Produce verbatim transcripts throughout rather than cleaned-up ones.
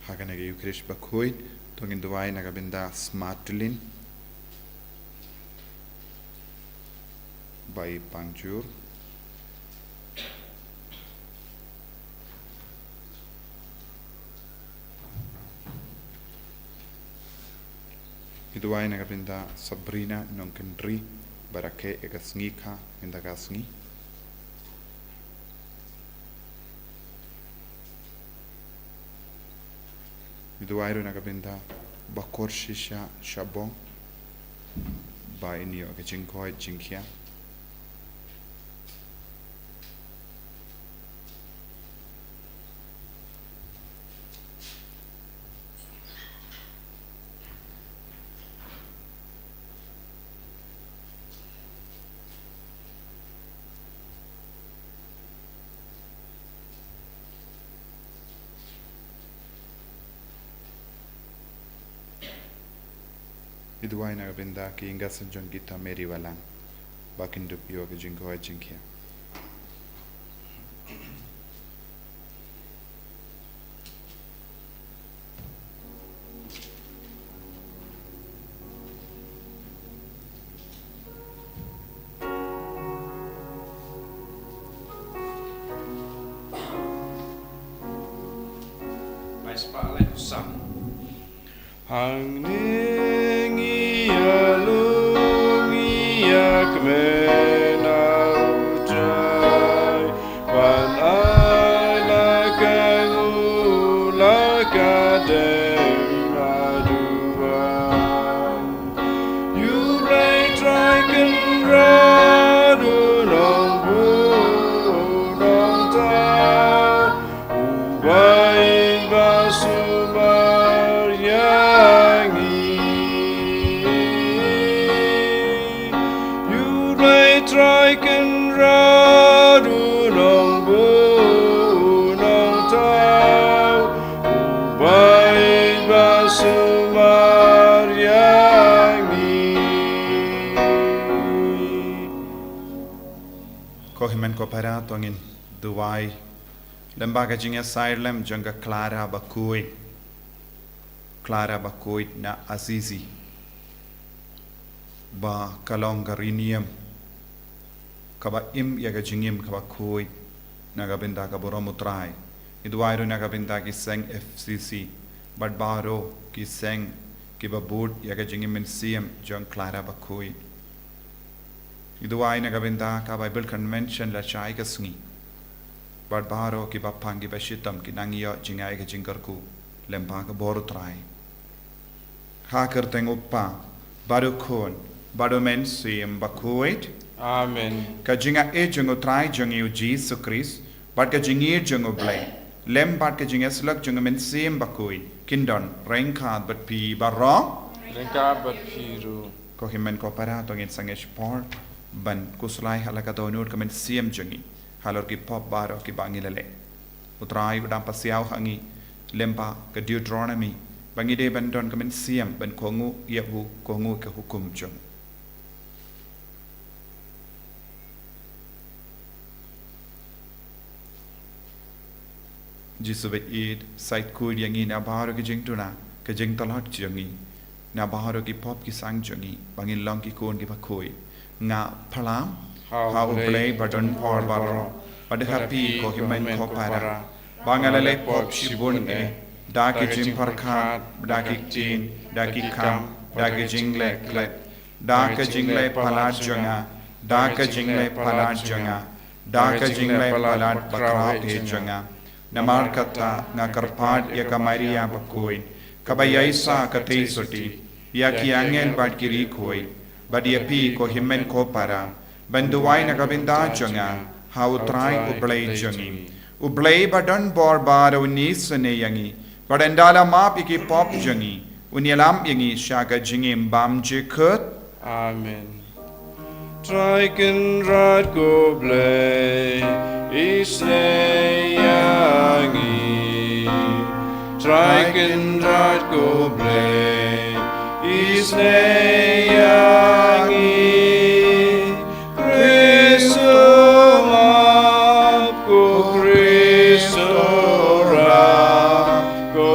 Ha kane ka Eucharist bakhuid, to ngin duwai na ka bynta Smatulin Bai Pangjur. Ngi duwai na ka bynta Sabrina Nongkynrih, ba rakhe ïa ka sngi kha, mynta ka sngi. Ngi duwai ruh na ka bynta Bakor Shisha Shabong, ba in ïoh ka jingkoit jingkhiah. Ngi duwai na ka bynta ki ïing ki sem jong kita Mary Walang, ba kin dup ïoh ka jingkoit jingkhiah. Hangne ngi ïalum ïa ka met na U Trai, ban ai la ka nguh la ka dei na duwai. U Blei Trai Kynrad u Nongbuh u Nongthaw, uba ïeit ba sumar ïa ngi. U Blei Trai Kynrad u Nongbuh u Nongthaw, uba ïeit ba sumar ïa ngi. Ko hynmen ko para, to ngin duwai lem bad ka jingïasaid lem jong ka Clara bakhuid, Clara bakhuid na Assisi, ba ka long ka riewniam kaba im ïa ka jingim kaba khuid na ka bynta ka burom U Trai. Ngi duwai ruh na ka bynta ki seng F C C bad baroh ki seng kiba bud ïa ka jingim mynsiem jong Clara bakhuid. Ngi duwai na ka bynta ka Bible Convention lashai ka sngi bad baroh kiba pang kiba shitom ki nang ïoh jingïaid ka jingkyrkhu lem bad ka bor U Trai. Ha ka kyrteng U Kpa bad U Khun bad U Mynsiem Bakhuid. Amen. Ka jingïaid jong U Trai jong ngi U Jisu Khrist bad ka jingïeit jong U Blei lem bad ka jingïasyllok jong U Mynsiem Bakhuid kin don ryngkat bad phi baroh. Ryngkat bad phi ruh. Ko hynmen ko para, to ngin sangeh shipor ban khuslai ha la ka dohnud ka mynsiem jong ngi halor ki pop baroh kiba ngi la leh. U Trai u dang pasiaw ha ngi lem bad ka Deuteronomy ba ngi dei ban don ka mynsiem ban kohnguh ïa u, kohnguh ka hukum jong u. Jisu ba ïeit, sa khuid ïa ngi na baroh ki jingduna, ka jingtlot jong ngi, na baroh ki pop ki sang jong ngi, ba ngin long ki khun kiba khuid. Nga phla ha U Blei ba don bor baroh, bad ha phi ko hynmen ko para, ba nga la leh pop shibun eh, da ki jingpyrkhat, da ki ktien, da ki kam, da ki jingleh klet, da ka jingleh palat jong nga, da ka jingleh palat jong nga, da ka jingleh palat bakhraw eh jong nga. Namar kata nga kyrpad ïa ka Maria bakhuid, kaba ïaishah katei sotti ïa ki angel bad ki riewkhuid, bad ïa phi ko hynmen ko para, ban duwai na ka bynta jong nga ha U Trai U Blei jong ngi. U Blei ba don bor baroh un isynei ïa ngi, bad un da la map ïa ki pop jong ngi, un ïalam ïa ngi sha ka jingim bymjukut. Amen. Trai Kynrad ko Blei, isynei ïa ngi. Trai Kynrad ko Blei, isynei ïa ngi. Khrist u map, ko Khrist u rai, ko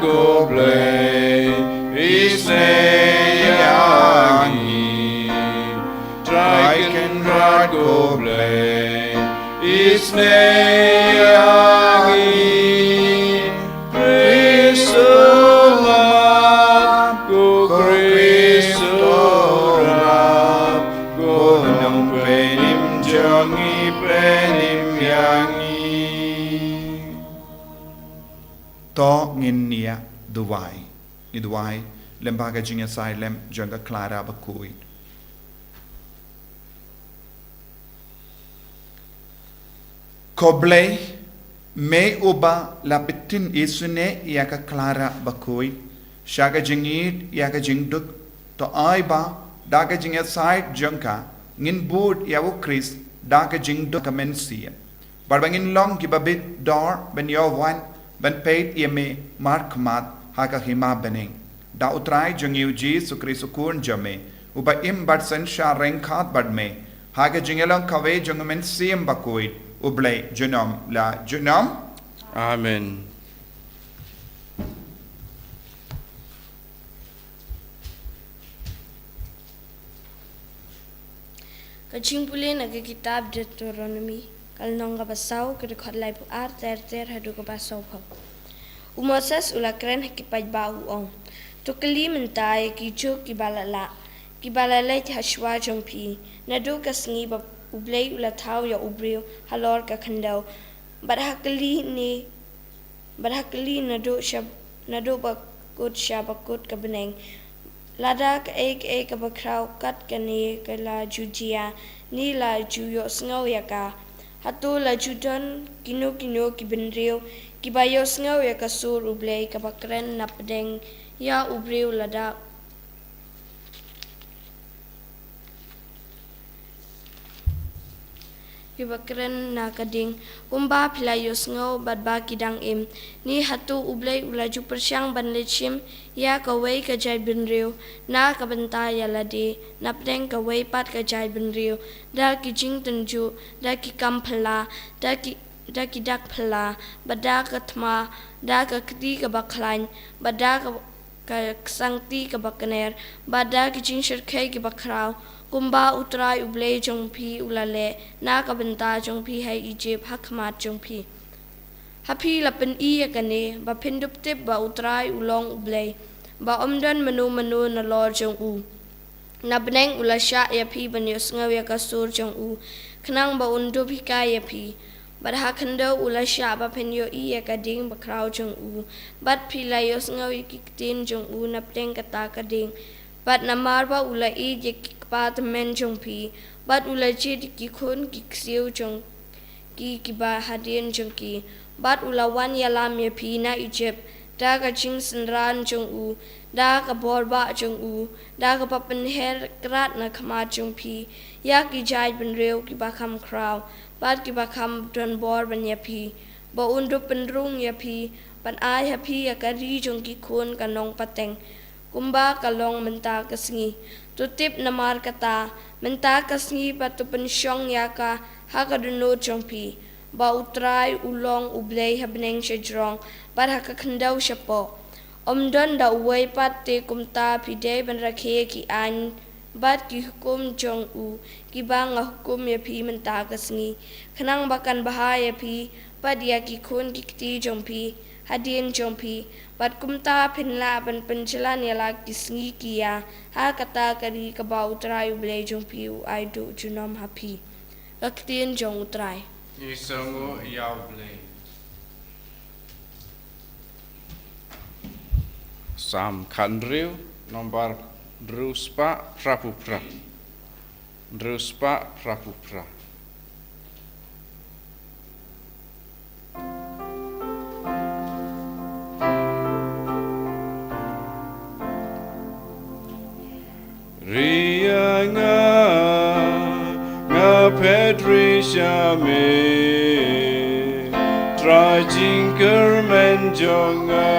Ko Blei, isnei ïa ngi. Trai Kynrad ko Blei, isnei ïa ngi. Khrist u Lam, ko Khrist u Ram, ko Nongpynim jong ngi, pynim ïa ngi. To ngin ïa duwai. Ngi duwai lem bad ka jingïasaid lem jong ka Clara bakhuid. Ko Blei, me uba la pyntip isynei ïa ka Clara bakhuid sha ka jingïeit ïa ka jingduk, to ai ba da ka jingïasaid jong ka ngin bud ïa u Khrist da ka jingduk ka mynsiem. Bad ba ngin long kiba bit dor ban ïoh wan ban peit ïa me markhmat ha ka hima bneng. Da U Trai jong ngi U Jisu Khrist U Khun jong me, uba im bad synshar ryngkat bad me ha ka jingïalong kawei jong U Mynsiem Bakhuid, U Blei junom la junom. Amen. Ka jingpule na ka kitab Deuteronomi, ka lynnong kaba saw, ka dkhot laiphew ar ter ter haduh kaba sawphew. U Moses u la kren ha ki paidbah u ong: To kylli mynta ïa ki juk kiba la lah, kiba la leit ha shuwa jong phi, naduh ka sngi ba U Blei u la thaw ïa u briew halor ka khyndew. Bad ha kylli ne Bad ha kylli naduh sha, naduh ba kut sha ba kut ka bneng. Lada kaei kaei kaba khraw kat kane ka la ju jia, ne la ju ïohsngew ïa ka. Hato la ju don kino kino ki bynriew kiba ïohsngew ïa ka sur U Blei kaba kren na pdeng ïa u briew lada Kiba kren na ka ding, kumba phi la ïohsngew bad ba ki dang im. Ne hato U Blei u la ju pyrshang ban leit shim ïa kawei ka jaitbynriew na ka bynta ïa lade, na pdeng kawei pat ka jaitbynriew, da ki jingtynjuh, da ki kam phylla, da ki, da ki dak phylla, bad da ka thma, da ka kti kaba khlaiñ, bad da ka ka ksangti kaba kner, bad da ki jingshyrkhei kiba khraw, kumba U Trai U Blei jong phi u la leh na ka bynta jong phi ha Ijipt ha khmat jong phi. Ha phi la pyni ïa kane, ba phin dup tip ba U Trai u long U Blei, ba ym don mano mano nalor jong u. Na bneng u la shah ïa phi ban ïohsngew ïa ka sur jong u, khnang ba un dup hikai ïa phi. Bad ha khyndew u la shah ba phin ïohi ïa ka ding bakhraw jong u. Bad phi la ïohsngew ïa ki ktien jong u na pdeng kata ka ding. Bad namar ba u la ïeit ïa ki kpa tymmen jong phi. Bad u la jied ïa ki khun ki ksiew jong ki kiba hadien jong ki. Bad u la wan ïalam ïa phi na Ijipt, da ka jingsynran jong u, da ka bor bah jong u, da kaba pynher krat na khmat jong phi, ïa ki jaitbynriew kiba kham khraw, bad kiba kham donbor ban ïa phi, ba un dup pynrung ïa phi, ban ai ha phi ïa ka ri jong ki khun ka nongpateng, kumba ka long mynta ka sngi. To tip namar kata, mynta ka sngi bad to pynshong ïa ka ha ka dohnud jong phi, ba U Trai u long U Blei ha bneng shajrong, bad ha ka khyndew shapoh. Ym don da uwei pat, te kumta phi dei ban rakhe ïa ki aiñ bad ki hukum jong u, kiba nga hukum ïa phi mynta ka sngi, khnang ba kan bha ïa phi, bad ïa ki khun ki kti jong phi, hadien jong phi, bad kumta phin lah ban pynjlan ïa la ki sngi ki ïa, ha kata ka ri kaba U Trai U Blei jong phi u ai duh junom ha phi. Ka ktien jong U Trai. Ngi sngewnguh ïa U Blei. Salm khathynriew, nombar hynriew spah phra phew phra. Hynriew spah phra phew phra. Ri ïa nga, nga phet ri sha me, Trai jingkyrmen jong nga.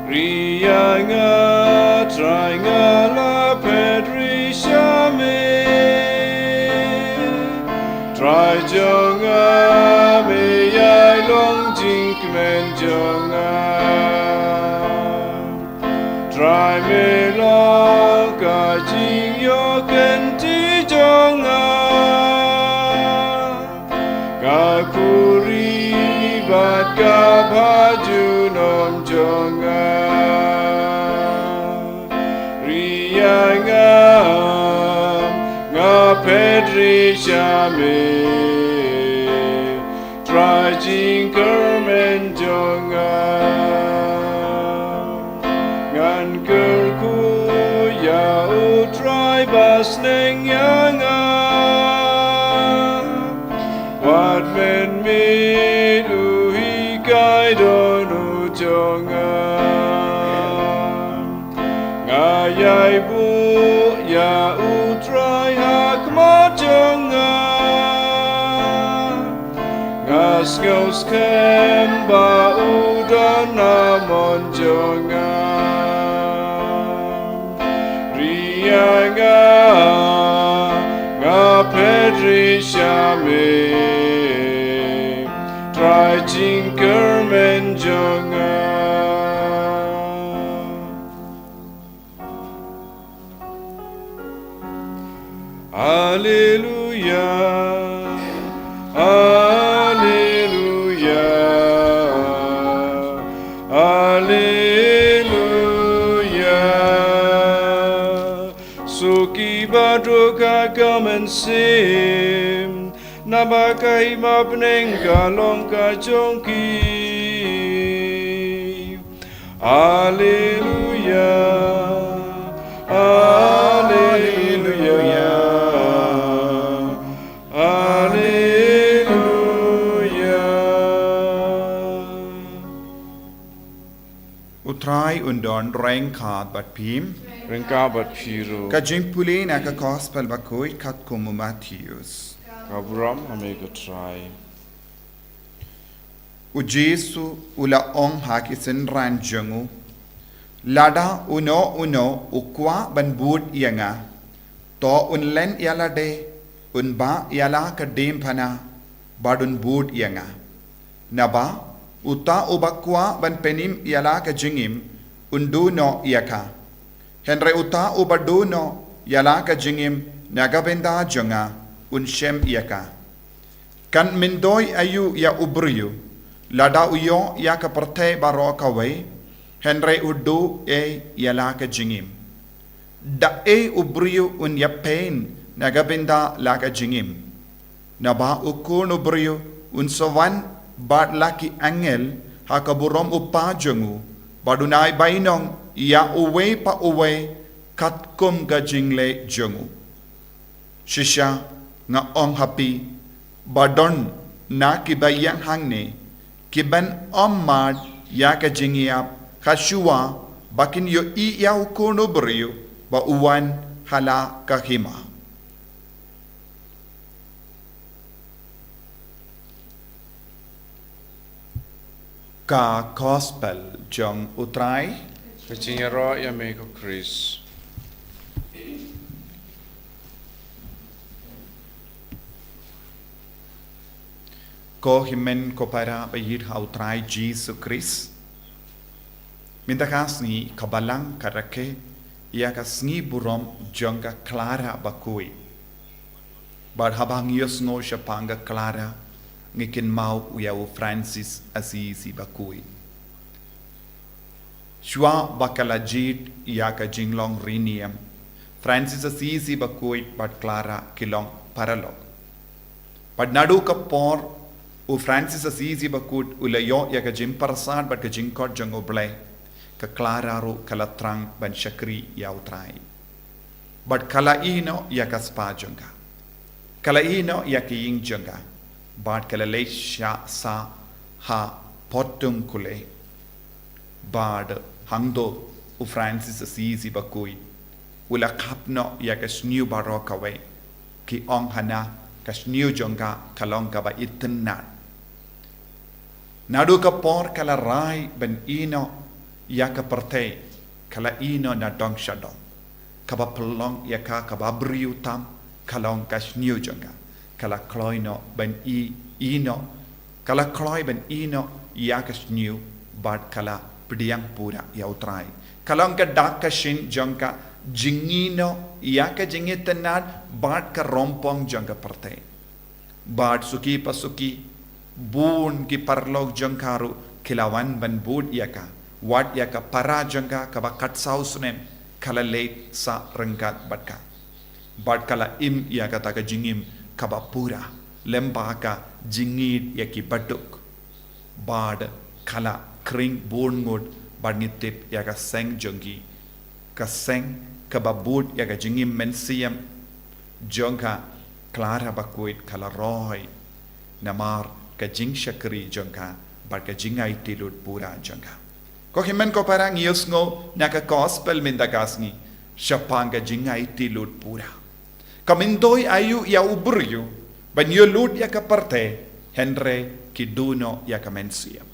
Ri ïa nga, Trai nga la phet ri sha me, Trai jong nga, me ïai long jingkmen jong Me long ka jingïoh kynti jong nga, ka khuri bad ka bhajunom jong nga. Ri ïa nga, nga phet ri sha me, Trai jingkyrmen jong nga. Ngan kyrkhu ïa u Trai ba sneng ïa nga, wat mynmiet u hikai don u jong nga. Nga ïai buh ïa u Trai ha khmat jong nga, nga sngewskhem ba u don ha mon jong nga. Ri ïa nga, nga phet ri sha me, Trai jingkyrmen jong nga. Alleluia, alleluia, alleluia. Suki ba duk ha ka mynsiem, naba ka hima bneng ka long ka jong ki. Alleluia, alleluia, alleluia. U Trai un don ryngkat bad phi. Ryngkat bad phi ruh. Ka jingpule na ka Gospel bakhuid katkum u Mathaios. Ka burom ha me ko Trai. U Jisu u la ong ha ki synran jong u, lada uno uno u kwah ban bud ïa nga, to un len ïa lade, un bah ïa la ka diengphna, bad un bud ïa nga. Naba uta uba kwah ban pynim ïa la ka jingim, un duh noh ïa ka. Hynrei uta uba duh noh ïa la ka jingim na ka bynta jong nga, un shem ïa ka. Kan myntoi aïu ïa u briew, lada u ïoh ïa ka pyrthei baroh kawei, hynrei u duh ei ïa la ka jingim? Da ei u briew un ïapeit na ka bynta la ka jingim? Naba u Khun u briew un sa wan bad la ki angel ha ka burom u Kpa jong u, bad un ai bainong ïa uwei pa uwei katkum ka jingleh jong u. Shisha nga ong ha phi, ba don na kiba ïeng hangne kiban ym mad ïa ka jingïap, ha shuwa ba kin ïohi ïa u Khun u briew ba u wan ha la ka hima. Ka Gospel jong u Trai. Ka jingïaroh ïa me ko Khrist. Ko hynmen ko para ba ïeit ha u Trai Jisu Khrist. Mynta ka sngi ka Balang ka rakhe ïa ka sngi burom jong ka Clara bakhuid. Bad haba ngi ïohsngew shaphang ka Clara, ngi kynmaw ïa u Francis Assisi bakhuid. Shuwa ba ka la jied ïa ka jinglong riewniam, Francis Assisi bakhuid bad Clara ki long paralok. Bad naduh ka por u Francis Assisi bakhuid u la ïoh ïa ka jingpyrsad bad ka jingkhot jong U Blei, ka Clara ruh ka la thrang ban shakri ïa u Trai. Bad ka la ïehnoh ïa ka spah jong ka, ka la ïehnoh ïa ka ïing jong ka, bad ka la leit sha sah ha Portiuncula. Bad hangto u Francis Assisi bakhuid u la khapnoh ïa ka shñiuh baroh kawei. Ki ong hana ka shñiuh jong ka ka long kaba itynnad. Naduh ka por ka la rai ban ïehnoh ïa ka pyrthei, ka la ïehnoh na dong sha dong. Kaba pynlong ïa ka kaba briew tam ka long ka shñiuh jong ka. Ka la kloi noh ban ïeh, ïehnoh, ka la kloi ban ïehnoh ïa ka shñiuh bad ka la pdiang pura ïa u Trai. Ka long ka dak ka shin jong ka jingïehnoh ïa ka jingïatynnad bad ka rongpong jong ka pyrthei. Bad suki pa suki, bun ki paralok jong ka ruh ki la wan ban bud ïa ka. Wat ïa ka para jong ka kaba khatsaw snem, ka la leit sah ryngkat bad ka. Bad ka la im ïa kata ka jingim kaba pura lem bad ka jingïeit ïa ki baduk. Bad ka la khring bun ngut, bad ngi tip ïa ka seng jong ki, ka seng kaba bud ïa ka jingim mynsiem jong ka, Clara Bakwit, ka la roi namar ka jingshakri jong ka bad ka jingaiti lut pura jong ka. Ko hynmen ko para, ngi ïohsngew na ka gospel mynta ka sngi shaphang ka jingaiti lut pura. Kam myntoi aïu ïa u briew ban ïoh lut ïa ka pyrthei, hynrei ki duh noh ïa ka mynsiem.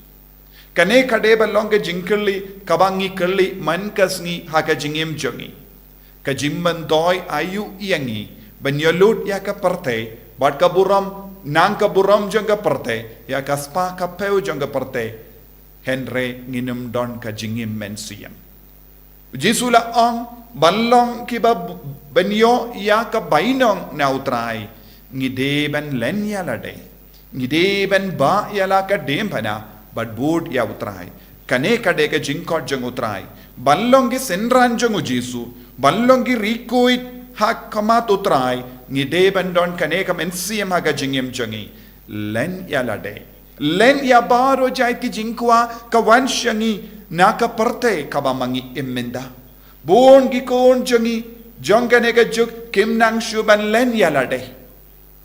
Kane ka dei ban long ka jingkylli kaba ngi kylli man ka sngi ha ka jingim jong ngi. Ka jingmyntoi aïu ïa ngi ban ïoh lut ïa ka pyrthei, bad ka burom, nang ka burom jong ka pyrthei, ïa ka spah ka phew jong ka pyrthei, hynrei ngin ym don ka jingim mynsiem. U Jisu la ong, ban long kiba b-, ban ïoh ïa ka bainong na u Trai, ngi dei ban len ïa lade. Ngi dei ban bah ïa la ka diengphna bad bud ïa u Trai. Kane ka dei ka jingkhot jong u Trai. Ban long ki synran jong u Jisu, ban long ki riewkhuid ha khmat u Trai, ngi dei ban don kane ka mynsiem ha ka jingim jong ngi. Len ïa lade. Len ïa baroh jait ki jingkwah ka wan sha ngi na ka pyrthei kaba ma ngi im mynta. Bun ki khun jong ngi jong kane ka juk kim nang shuh ban len ïa lade.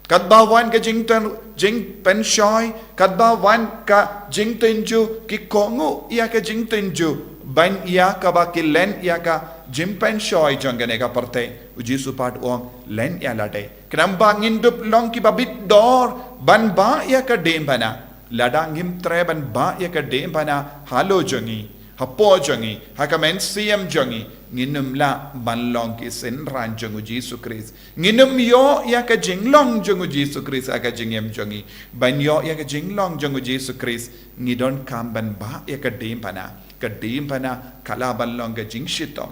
Katba wan ka jingtyn-, jingpynshoi, katba wan ka jingtynjuh, ki kohnguh ïa ka jingtynjuh ban ïa kaba ki len ïa ka jingpynshoi jong kane ka pyrthei. U Jisu pat u ong, len ïa lade. Khnang ba ngin dup long kiba bit dor ban bah ïa ka diengphna. Lada ngim treh ban bah ïa ka diengphna halor jong ngi, hapoh jong ngi, ha ka mynsiem jong ngi, ngin ym lah ban long ki synran jong u Jisu Khrist. Ngin ym ïoh ïa ka jinglong jong u Jisu Khrist ha ka jingim jong ngi. Ban ïoh ïa ka jinglong jong u Jisu Khrist, ngi donkam ban bah ïa ka diengphna. Ka diengphna ka lah ban long ka jingshitom.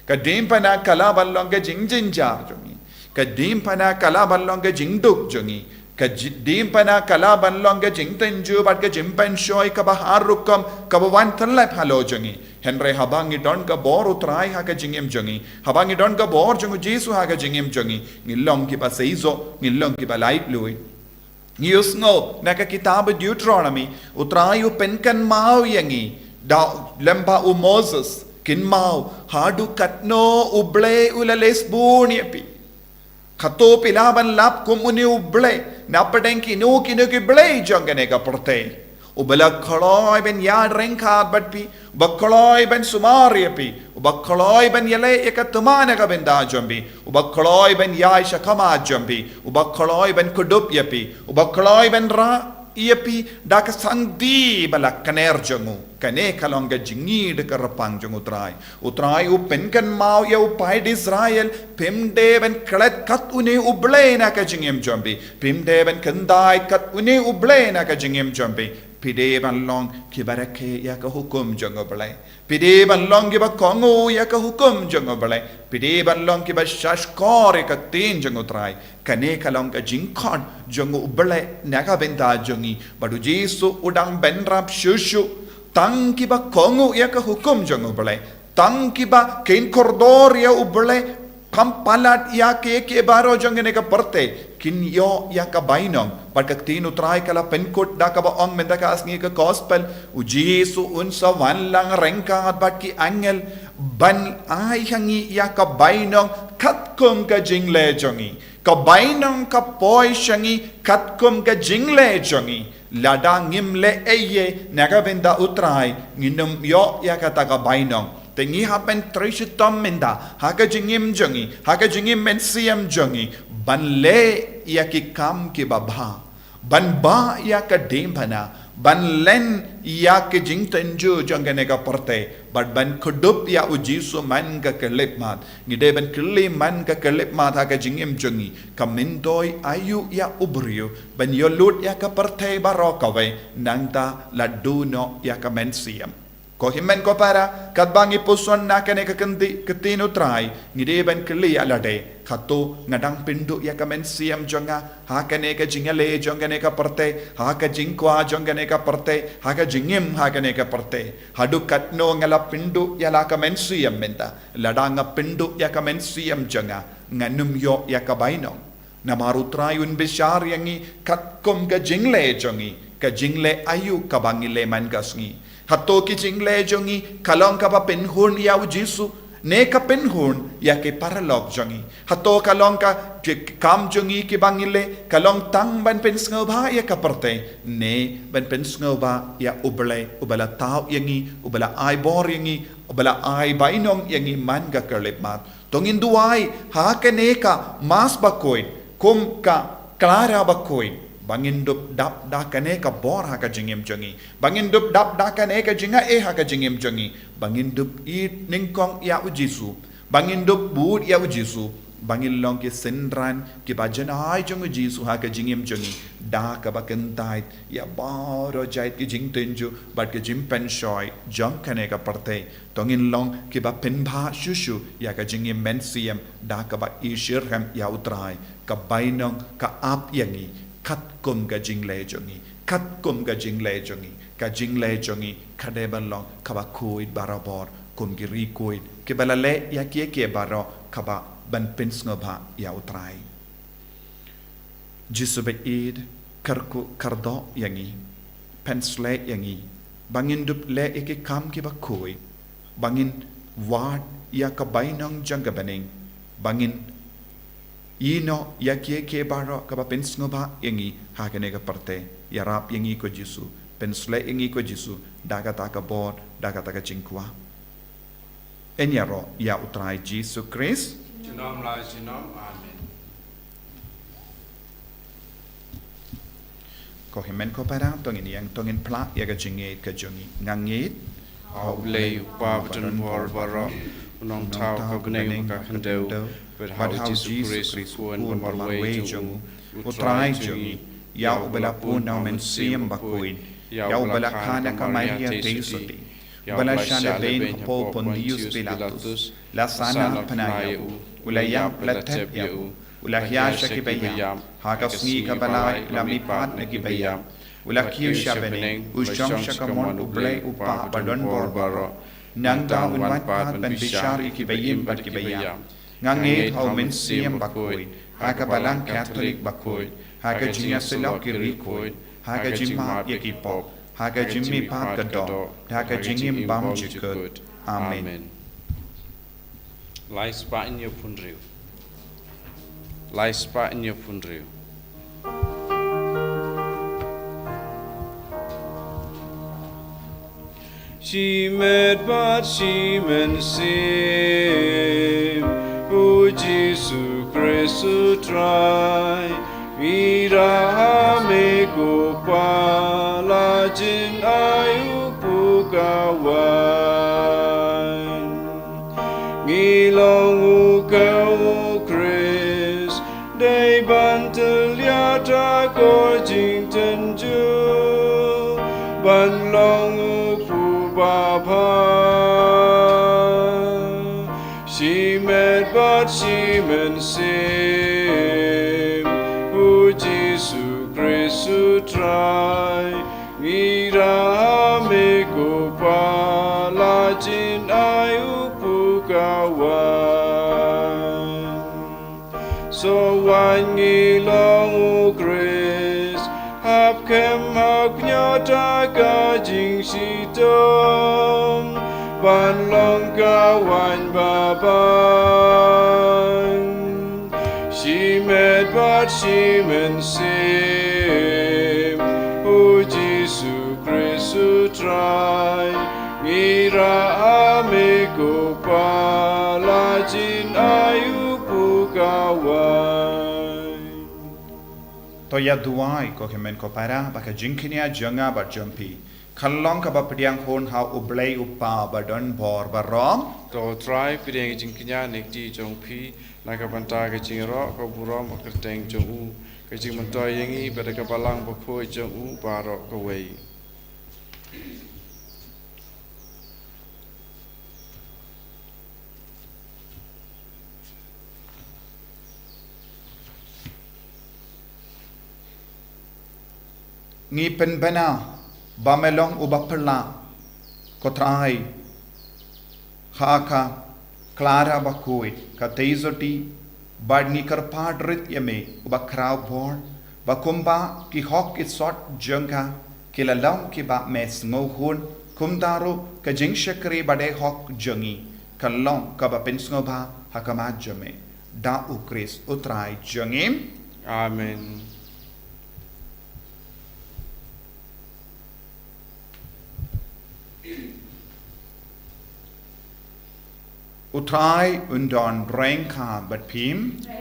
Ka diengphna ka lah ban long ka jingjynjar jong ngi. Ka diengphna ka lah ban long ka jingduk jong ngi. Ka ji-, diengphna ka lah ban long ka jingtynjuh bad ka jingpynshoi kaba har rukom kaba wan tyllep halor jong ngi. Hynrei haba ngi don ka bor u Trai ha ka jingim jong ngi, haba ngi don ka bor jong u Jisu ha ka jingim jong ngi, ngi long kiba seisoh, ngi long kiba laitluid. Ngi ïohsngew na ka kitab Deuteronomy, u Trai u pynkynmaw ïa ngi, da lem bad u Moses, kynmaw, haduh katno U Blei u la leh sbun ïa phi. Kato phi lah ban lap kum une U Blei, na pdeng kino kino ki blei jong kane ka pyrthei. Uba la kloi ban ïaid ryngkat bad phi, uba kloi ban sumar ïa phi, uba kloi ban ïaleh ïa ka thma na ka bynta jong phi, uba kloi ban ïaid shakhmat jong phi, uba kloi ban kdup ïa phi, uba kloi ban rah ïa phi da ka sangti ba la kner jong u. Kane ka long ka jingïeit kyrpang jong u Trai. U Trai u pynkynmaw ïa u paid Israel, phim dei ban klet kat une U Blei na ka jingim jong phi. Phim dei ban kyntait kat une U Blei na ka jingim jong phi. Phi dei ban long kiba rakhe ïa ka hukum jong U Blei. Phi dei ban long kiba kohnguh ïa ka hukum jong U Blei. Phi dei ban long kiba shahshkor ïa ka ktien jong u Trai. Kane ka long ka jingkhot jong U Blei na ka bynta jong ngi. Bad u Jisu u dang bynrap shuh shuh. Tang kiba kohnguh ïa ka hukum jong U Blei. Tang kiba kin kordor ïa U Blei. Kam palat ïa kiei kiei baroh jong kane ka pyrthei. Kin ïoh ïa ka bainong. Bad ka ktien u Trai ka la pynkut da kaba ong mynta ka sngi ka gospel. U Jisu un sa wan lang ryngkat bad ki angel. Ban ai ha ngi ïa ka bainong katkum ka jingleh jong ngi. Ka bainong ka poi sha ngi katkum ka jingleh jong ngi. Lada ngim leh ei ei na ka bynta u Trai, ngin ym ïoh ïa kata ka bainong. Te ngi hap ban trei shitom mynta ha ka jingim jong ngi, ha ka jingim mynsiem jong ngi, ban leh ïa ki kam kiba bha. Ban bah ïa ka diengphna, ban len ïa ka jingtynjuh jong kane ka pyrthei, bad ban kdup ïa u Jisu man ka khyllipmat. Ngi dei ban kylli man ka khyllipmat ha ka jingim jong ngi, ka myntoi aïu ïa u briew ban ïoh lut ïa ka pyrthei baroh kawei, nangta la duh noh ïa ka mynsiem. Ko hynmen ko para, katba ngi puson na kane ka kynti, ka ktien U Trai, ngi dei ban kylli ïa lade, hato nga dang pynduh ïa ka mynsiem jong nga ha kane ka jingïaleh jong kane ka pyrthei, ha ka jingkwah jong kane ka pyrthei, ha ka jingim ha kane ka pyrthei? Haduh katno nga la pynduh ïa la ka mynsiem mynta? Lada nga pynduh ïa ka mynsiem jong nga, ngan ym ïoh ïa ka bainong. Namar U Trai un bishar ïa ngi katkum ka jingleh jong ngi, ka jingleh aïu kaba ngi leh man ka sngi. Hato ki jingleh jong ngi ka long kaba pynhun ïa U Jisu, ne ka pynhun ïa ki paralok jong ngi? Hato ka long ka ki kam jong ngi kiba ngi leh ka long tang ban pynsngewbha ïa ka pyrthei, ne ban pynsngewbha ïa U Blei, uba la thaw ïa ngi, uba la ai bor ïa ngi, uba la ai bainong ïa ngi man ka khyllipmat? To ngin duwai ha kane ka Mass bakhuid, kum ka Clara bakhuid, ba ngin dup dap da kane ka bor ha ka jingim jong ngi, ba ngin dup dap da kane ka jingaiei ha ka jingim jong ngi, ba ngin dup ïeit nyngkong ïa U Jisu, ba ngin dup bud ïa U Jisu, ba ngin long ki synran kiba jan-ai jong U Jisu ha ka jingim jong ngi, da kaba kyntait ïa baroh jait ki jingtynjuh bad ki jingpynshoi jong kane ka pyrthei. To ngin long kiba pynbha shuh shuh ïa ka jingim mynsiem da kaba ishitrhem ïa U Trai, ka bainong ka ap ïa ngi katkum ka jingleh jong ngi, katkum ka jingleh jong ngi. Ka jingleh jong ngi ka dei ban long kaba khuid barabor kum ki riewkhuid kiba la leh ïa kiei kiei baroh kaba ban pynsngewbha ïa U Trai. Jisu ba ïeit, kyrkhu kyrdoh ïa ngi, pynshlei ïa ngi, ba ngin dup leh ïa ki kam kiba khuid, ba ngin wad ïa ka bainong jong ka bneng, ba ngin ïehnoh ïa kiei kiei baroh kaba pynsngewbha ïa ngi ha kane ka pyrthei. Ïarap ïa ngi ko Jisu, pynshlei ïa ngi ko Jisu, da kata ka bor, da kata ka jingkwah. Yn ïaroh ïa U Trai Jisu Khrist. Junom la junom. Amen. Ko hynmen ko para, to ngin ïeng, to ngin phla ïa ka jingngeit ka jong ngi. Nga ngeit ha U Blei U Kpa badonbor baroh, U Nongthaw ka bneng ka khyndew, bad ha U Jisu Khrist U Khun ba marwei jong U, U Trai jong ngi, ïa uba la pun da U Mynsiem Bakhuid, ïa uba la kha na ka Maria Theisotti, uba la shah lehbeiñ hapoh Pontius Pilatus, la sahnarphna ïa u, u la ïap, la thep ïa u, u la hiar sha kiba ïap, ha ka sngi kaba lai u la mihpat na kiba ïap, u la kiew sha bneng, u shong sha kamon U Blei U Kpa badonbor baroh. Nangta un wan pat ban bishar ïa kiba im bad kiba ïap. Nga ngeit ha U Mynsiem Bakhuid, ha ka Balang Katholik bakhuid, ha ka jingïasyllok ki riewkhuid, ha ka jingmap ïa ki pop, ha ka jingmihpat ka doh, ha ka jingim bymjukut. Amen. Lai spah hynñiew phew hynriew. Lai spah hynñiew phew hynriew. Shimet bad shimynsiem, U Jisu Khrist U Trai, ngi ïarap ha me ko Kpa, la jin ai u puk awai. Ngi long u ka U Khrist, dei ban tyllia da ko jingtynjuh, ban long u puk babha. Shimet bad shimynsiem, U Jisu Khrist U Trai, ngi ïarap ha me ko Kpa, la jin ai u puk awai. Sngewbha ngi long U Khrist, hap kem hap ñiah da ka jingshitom, ban long ka waiñ babang. Shimet bad shimynsiem, U Jisu Khrist U Trai, ngi ïarap ha me ko Kpa, la jin ai u puk awai. To ïa duwai ko hynmen ko para, ba ka jingkñia jong nga bad jong phi kan long kaba pdiang hun ha U Blei U Kpa badonbor baroh. To Trai, pdiang ka jingkñia na ka kti jong phi, na ka bynta ka jingïaroh ka burom ka kyrteng jong u, ka jingmyntoi ïa ngi bad ka Balang Bakhuid jong u baroh kawei. Ngi pynbna ba me long uba pyrshah, ko Trai, ha ka Clara bakhuid, ka Teizoti, bad ngi kyrpad rit ïa me uba khraw bor ba kumba ki hok ki sot jong ka ki la long kiba me sngewhun, kumta ruh ka jingshakri ba dei hok jong ngi kan long kaba pynsngewbha ha khmat jong me. Da U Khrist U Trai jong ngi. Amen. U Trai un don ryngkat bad phi.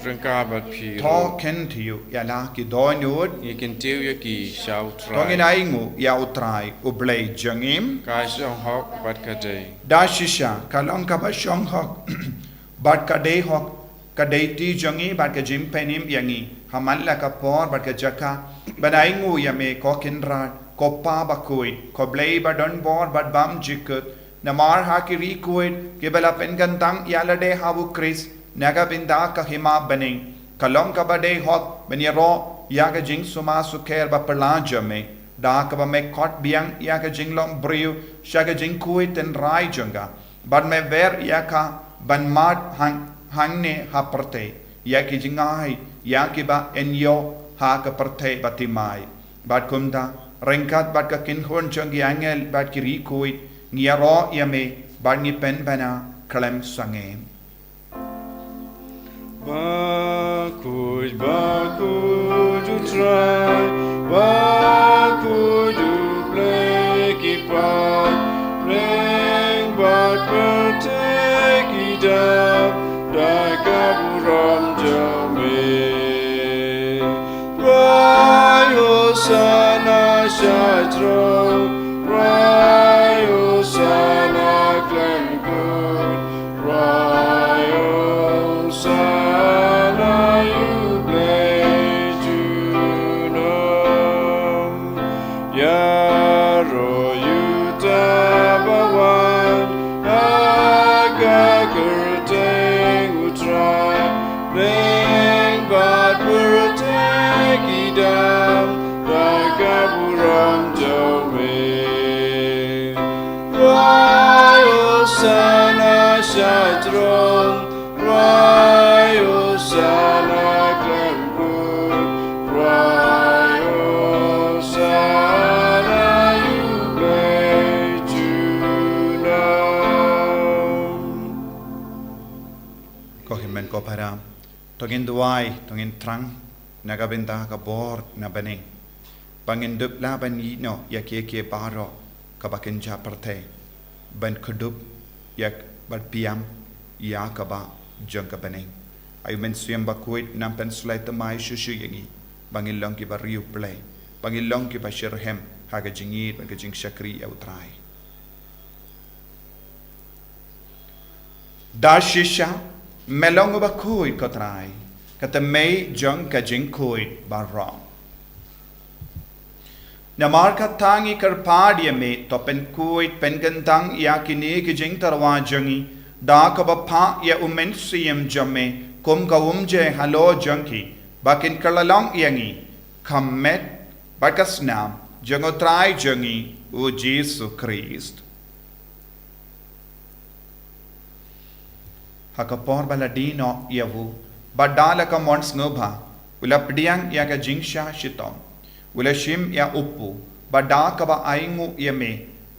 Ryngkat bad phi ruh. To kyntiew ïa la ki dohnud. Ngi kyntiew ïa ki sha U Trai. To ngin ainguh ïa U Trai U Blei jong ngi. Ka shong hok bad ka dei. Da shisha ka long kaba shong hok bad ka dei hok, ka dei ti jong ngi bad ka jingpynim ïa ngi ha man la ka por bad ka jaka ban ainguh ïa me, ko Kynrad, ko Pa bakhuid, ko Blei ba don bor bad bym jukut. Namar ha ki ri khuid kiba la pynkyntang ïalade ha U Khrist na ka bynta ka hima bneng, ka long kaba dei hok ban ïaroh ïa ka jingsumar sukher ba pyrshah jong me, da kaba me khot biang ïa ka jinglong briew sha ka jingkhuid tynrai jong ka, bad me wer ïa ka ban mad hang, hangne ha pyrthei ïa ki jingai ïa kiba yn ïoh ha ka pyrthei bathymmai. Bad kumta, ryngkat bad ka kynhun jong ki angel bad ki ri khuid, ngi ïaroh ïa me bad ngi pynbna khlem sangeh. Bakhuid, bakhuid U Trai, bakhuid U Blei ki paid bneng bad pyrthei ki dap da ka burom jong me. Khrai Hosana sha throne, khrai Hosana khlem kut, khrai Hosana ïa U Blei junom. Ïaroh ïa uta ba wan ha ka kyrteng U Trai, bneng bad pyrthei ki dap da ka burom jong me. Khrai Hosana sha throne, khrai Hosana khlem kut, khrai Hosana ïa U Blei junom. Ko hynmen ko para, to ngin duwai, to ngin thrang na ka bynta ka bor na bneng, ba ngin dup lah ban ïehnoh ïa kiei kiei baroh kaba kynja pyrthei, ban kdup ïa bad biang ïa kaba jong ka bneng. Ai U Mynsiem Bakhuid un nang pynslem thymmai shuh shuh ïa ngi, ba ngin long kiba riewblei, ba ngin long kiba shitrhem ha ka jingïeit bad ka jingshakri ïa U Trai. Da shisha me long uba khuid, ko Trai, ka thymmei jong ka jingkhuid baroh. Namar kata ngi kyrpad ïa me, to pynkhuid pynkyntang ïa kine ki jingtyrwa jong ngi da kaba phah ïa U Mynsiem jong me kum ka umjai halor jong ki, ba kin kylla long ïa ngi ka met bad ka snam jong U Trai jong ngi U Jisu Khrist. Ha ka por ba la die noh ïa u, bad da la ka mon sngewbha, u la pdiang ïa ka jingshah shitom, u la shim ïa u pu, bad da kaba ainguh ïa me,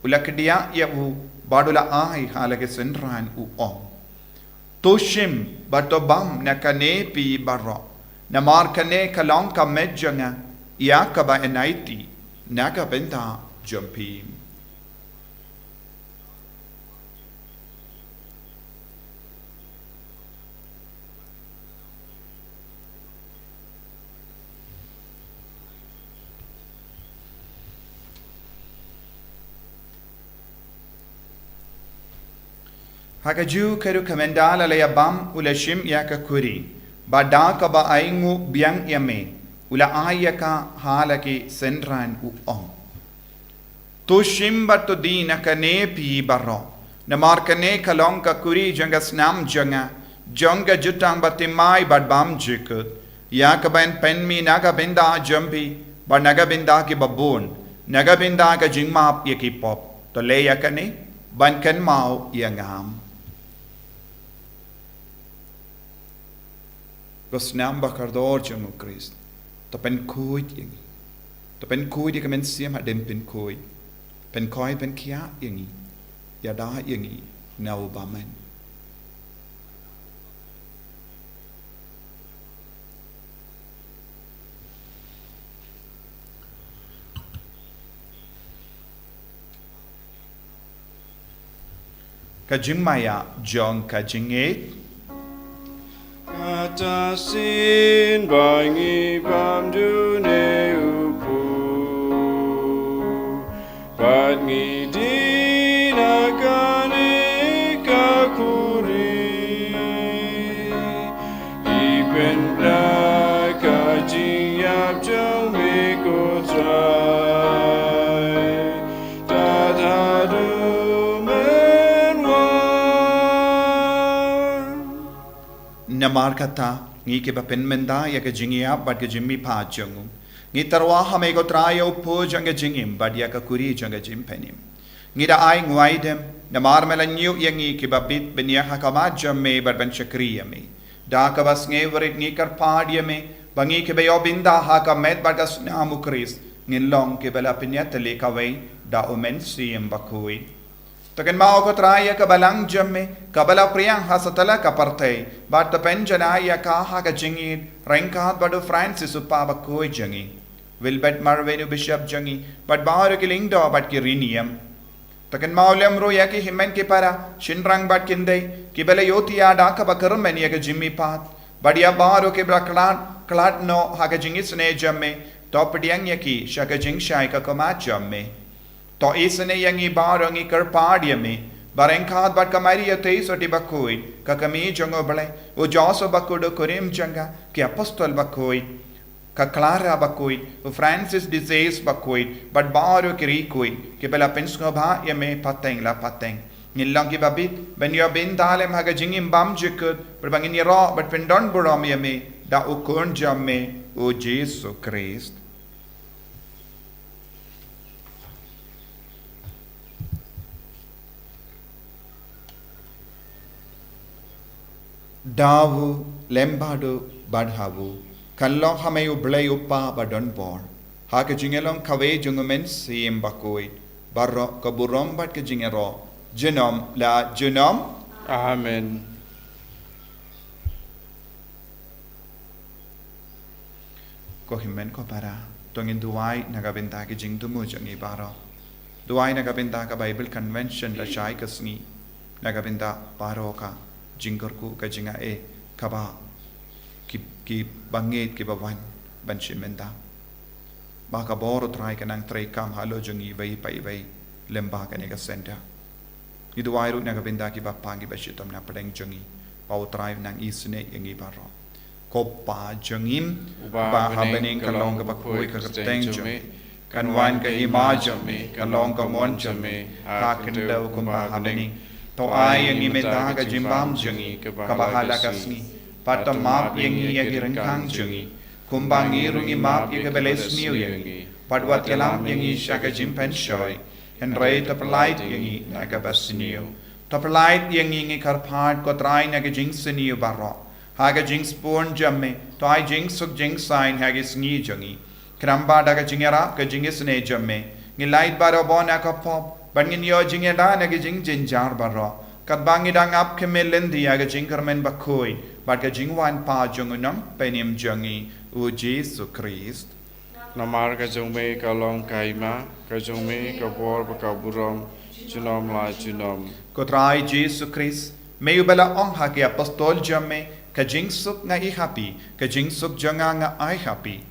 u la kdiah ïa u, bad u la ai ha la ki synran, u ong: To shim bad to bam na kane phi baroh, namar kane ka long ka met jong nga, ïa kaba yn aiti na ka bynta jong phi. Ha kajuh ka ruh, ka mynta la la ïa bam, u la shim ïa ka khuri, bad da kaba ainguh biang ïa me, u la ai ïa ka ha la ki synran, u ong: To shim bad to die na kane phi baroh, namar kane ka long ka khuri jong ka snam jong nga, jong ka jutang bathymmai bad bymjukut, ïa kaba yn pynmih na ka bynta jong phi Bad na ka bynta kiba bun, na ka bynta ka jingmap ïa ki pop, to leh ïa kane ban kynmaw ïa nga. Ka snam ba kordor jong u Khrist, to pynkhuid ïa ngi. To pynkhuid ïa ka mynsiem hadien pynkhuid. Pynkhoi pynkhiah ïa ngi. Ïada ïa ngi na u bymman. Ka jingmaïa jong ka jingngeit. Kata shisien ba ngi bam dune u phu, bad ngi die na kane ka khuri. Ngi pynbna ka jingïap jong me ko Trai, tad haduh men wan. Namar kata, ngi kiba pynmynta ïa ka jingïap bad ka jingmihpat jong u, ngi tyrwa ha me ko Trai ïa u phu jong ka jingim bad ïa ka khuri jong ka jingpynim. Ngi da ai nguaidem, namar me la ñiew ïa ngi kiba bit ban ïa ha khmat jong me bad ban shakri ïa me. Da kaba sngewrit ngi kyrpad ïa me, ba ngi kiba ïoh bynta ha ka met bad ka snam u Khrist, ngin long kiba la pynïatylli kawei da u Mynsiem Bakhuid. To kynmaw ko Trai ïa ka balang jong me, kaba la phriang ha satlak ka pyrthei, bad to pynjanai ïa ka ha ka jingïeit, ryngkat bad u Francis u Papa bakhuid jong ngi, Wilbert Marwein u Bishop jong ngi, bad baroh ki lyngdoh bad ki riewniam. To kynmaw lem ruh ïa ki hynmen ki para, shynrang bad kynthei, kiba la ïohthiah da kaba kyrmen ïa ka jingmihpat, bad ïa baroh kiba la khlad, khlad noh ha ka jingisynei jong me, to pdiang ïa ki sha ka jingshai ka khmat jong me. To isynei ïa ngi baroh ngi kyrpad ïa me, ba ryngkat bad ka Maria Theisotti bakhuid, ka kmie jong u Blei, u Joseph bakhuid u kurim jong ka, ki apostol bakhuid, ka Clara bakhuid, u Francis de Sales bakhuid, bad baroh ki riewkhuid, kiba la pynsngewbha ïa me pateng la pateng. Ngin long kiba bit ban ïoh bynta lem ha ka jingim bymjukut, bad ba ngin ïaroh bad pyndon burom ïa me da u Khun jong me, u Jisu Khrist. Da u, lem bad u, bad ha u, kan long ha me u Blei u Kpa badonbor, ha ka jingïalong kawei jong u Mynsiem Bakhuid, baroh ka burom bad ka jingïaroh, junom la junom. Amen. Ko hynmen ko para, to ngin duwai na ka bynta ki jingthmu jong ngi baroh. Duwai na ka bynta ka Bible Convention lashai ka sngi, na ka bynta baroh ka jingkyrkhu ka jingaiei kaba ki, kiba ngeit kiba wan ban shim bynta. Ba ka bor u Trai kan nang treikam halor jong ngi iwei pa iwei lem bad kane ka center. Ngi duwai ruh na ka bynta kiba pang kiba shitom na pdeng jong ngi, ba u Trai un nang isynei ïa ngi baroh. Ko Pa jong ngi, uba ha bneng, ka long kaba khuid ka kyrteng jong me. Kan wan ka hima jong me, kan long ka mon jong me ha ka khyndew kumba ha bneng. To ai ïa ngi mynta ka jingbam jong ngi kaba ha la ka sngi. Bad to map ïa ngi ïa ki ryngkang jong ngi, kumba ngi ruh ngi map ïa kiba leh sniew ïa ngi. Bad wat ïalam ïa ngi sha ka jingpynshoi, hynrei to pyllait ïa ngi na kaba sniew. To pyllait ïa ngi, ngi kyrpad ko Trai, na ka jingsniew baroh. Ha ka jingsbun jong me, to ai jingsuk jingsaiñ ha ki sngi jong ngi. Khnang ba da ka jingïarap ka jingisynei jong me, ngin lait barabor na ka pop, bad ngin ïoh jingïada na ki jingjynjar baroh, katba ngi dang ap khmih lynti ïa ka jingkyrmen bakhuid bad ka jingwan pat jong u Nongpynim jong ngi, u Jisu Khrist. Namar ka jong me ka long ka hima, ka jong me ka bor bad ka burom, junom la junom. Ko Trai Jisu Khrist, me uba la ong ha ki apostol jong me, ka jingsuk nga ai ha phi, ka jingsuk jong nga nga ai ha phi.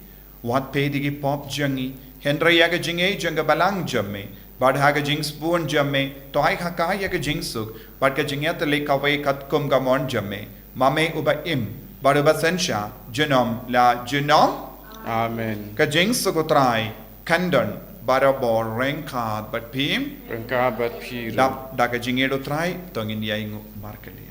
Wat peit ïa ki pop jong ngi, hynrei ïa ka jingaiei jong ka balang jong me, bad ha ka jingsbun jong me, to ai ha ka ïa ka jingsuk bad ka jingïatylli kawei katkum ka mon jong me, ma me uba im bad uba synshar junom la junom. Amen. Ka jingsuk u Trai kan don barabor ryngkat bad phi. Ryngkat bad phi ruh. Dap da ka jingïeit u Trai to ngin ïainguh markylliang.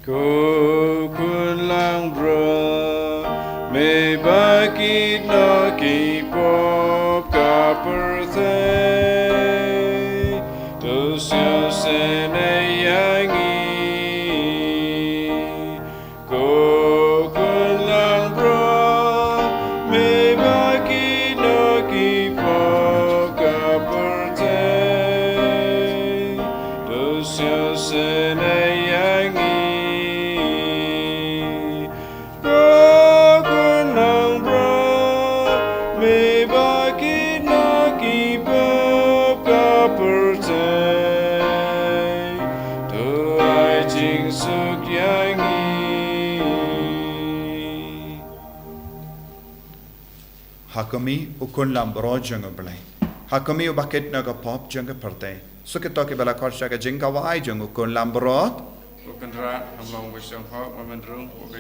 Ko khun langbrot, me ba kit na ki pop ka pyrthei, to sngewsynei ïa ngi. Ko khun langbrot, me ba kit na ki pop ka pyrthei, to sngewsynei ïa ngi. Ko khun langbrot, me ba kit na ki pop ka pyrthei, to ai jingsuk ïa ngi. Ha kumne u khun langbrot jong U Blei, ha kumne uba kit na ka pop jong ka pyrthei. Suk ïa to kiba la khot sha ka jingkawei jong u khun langbrot. Ko Kynrad, ngam long ba shong hok, ba men rung, ko ka